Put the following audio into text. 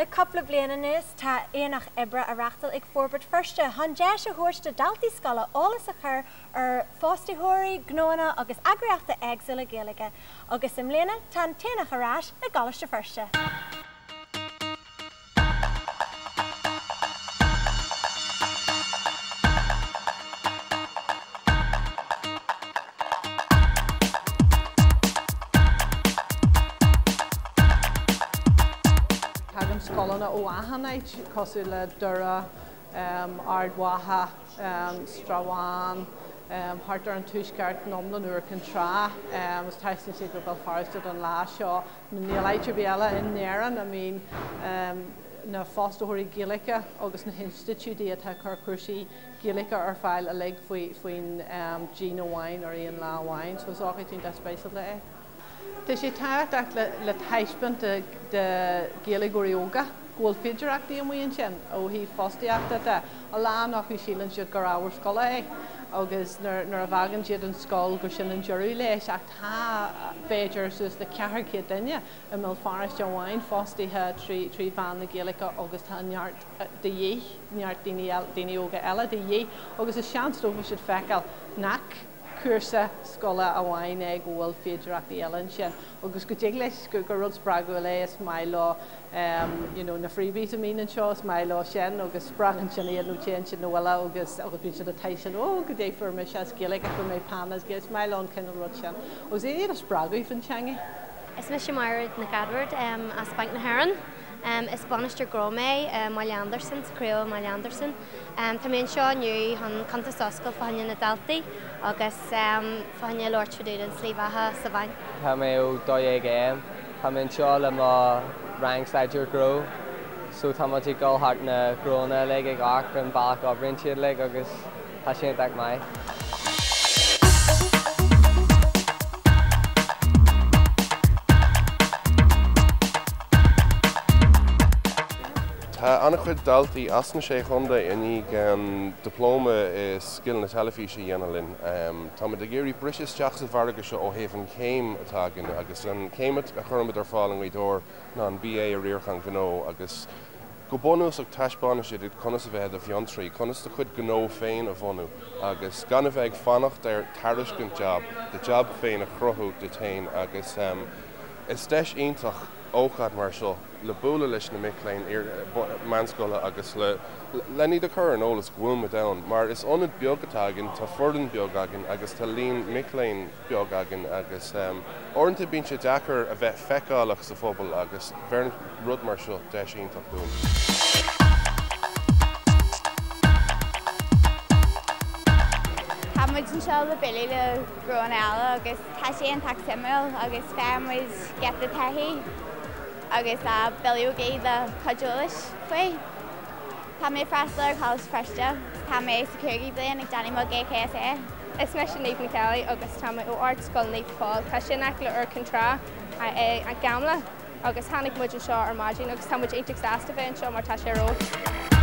Le cúpla bliain anuas, tá aonach oibre á reáchtáil ag Forbairt Feirste chun deis a thabhairt do dhaltaí scoile eolas a chur ar fhostaitheoirí, gnóanna agus eagraíochtaí éagsúla Gaeilge. Agus i mbliana, tá an t-aonach ar ais i gColáiste Feirste. Tagann scoileanna ó achan áit, cosúil le Doire, Ard Mhacha, Srath Bhán, thart ar an Tuaisceart, an iomlán Iúr Cinn Trá, agus taistealaíonn siad go Béal Feirste don lá seo. Níl áit ar bith eile in Éirinn a mbíonn na fostaitheoirí Gaeilge agus na hinstitiúidí atá ag cur cúrsaí Gaeilge ar fáil uilig faoin díon amháin ar aon lá amháin. So is ócáid iontach speisialta é. Tá sé tábhachtach le taispeáint do Ghaeilgeoirí óga go bhfuil féidearthachtaí amuigh ansin ó thaobh fostaíochta de. A lán acu síleann siad gur ábhar scoile é agus nuair a bhfágann siad an scoil gur sin an deireadh leis ach tá b'fhéidir suas le 400 duine i mBéal Feirste amháin fostaithe trí mheán na Gaeilge agus tá neart de dhíth, neart daoine, daoine óga eile de dhíth agus is seans dófa siad feiceáil nach cúrsa scoile amháin é, go bhfuil féidearthachtaí eile ansin agus go dtig leis, gur rud spreagúil é, is maith leo you know na freebies a mbíonn anseo, is maith leo sin agus spreagann sin iad nó téann siad 'na bhaile agus agus bíonn siad ag taistil, oh goidé fuair mise as Gaeilge, fuair mé peann as Gaeilge, is maith leo an cineál rud sin agus iad a spreagadh faoin teanga. Is mise Máiréad Nic Eadward as Banc na hÉireann. Is bainisteoir gnó mé i mBaile Andarsan, sa chraobh i mBaile Andarsan. Tá mé anseo inniu chun cuntas a oscailt fá choinne na daltaí agus fá choinne labhairt fá dtaobh den slí bheatha sa bhanc. Tá mé ó 12 AM. Tá mé anseo le mo rang staidéar gnó so tá muid ag dul thart na gnóanna uilig ag amharc an bealach a oibríonn siad uilig agus Tá sé iontach maith. Tá an-chuid daltaí as na Sé Chontae i ndiaidh an Dioplóma i Scileanna Teilifíse a dhéanamh linn. Táimid ag iarraidh briseadh isteach sa mhargadh seo ó thaobh an chéim atá againn agus an chéim a chuirimid ar fáil i nGaoth Dobhair ná an BA i Riarachán Gnó agus Go bunúsach, taispeánann sé duit conas a bheith i do fhiontraí, conas do chuid gnó féin a bhunú agus gan a bheith ag fanacht ar tairiscint jab, do jab féin a chruthú duit féin agus is deis iontach ócáid mar seo le bualadh leis na mic léinn meánscoile agus le len iad a chur ar an eolas go bhfuil muid ann mar is ionad beag atá againn, tá foireann beag againn agus tá líon mic léinn beag againn agus uaireanta bíonn sé deacair a bheith feiceálach sa phobal agus bheireann rud mar seo deis iontach dúinn. Tá muid anseo le bualadh le gnóanna eile agus tá sé iontach suimiúil agus faigheann muid giota taithí agus bileogaí le cuid eolais faoi. Tá mé ag freastal ar Choláiste Feirste. Tá mé sa cúigiú bliain ag déanamh mo GCSE. Is mise Niamh Nic Ceallaigh agus tá mé ó Ardscoil Naomh Pól. Tá sin in aice le Iúr Cinn Trá i nGamla agus tháinig muid anseo ar maidin agus tá muid iontach sásta bheith anseo mar tá sé ar fheabhas.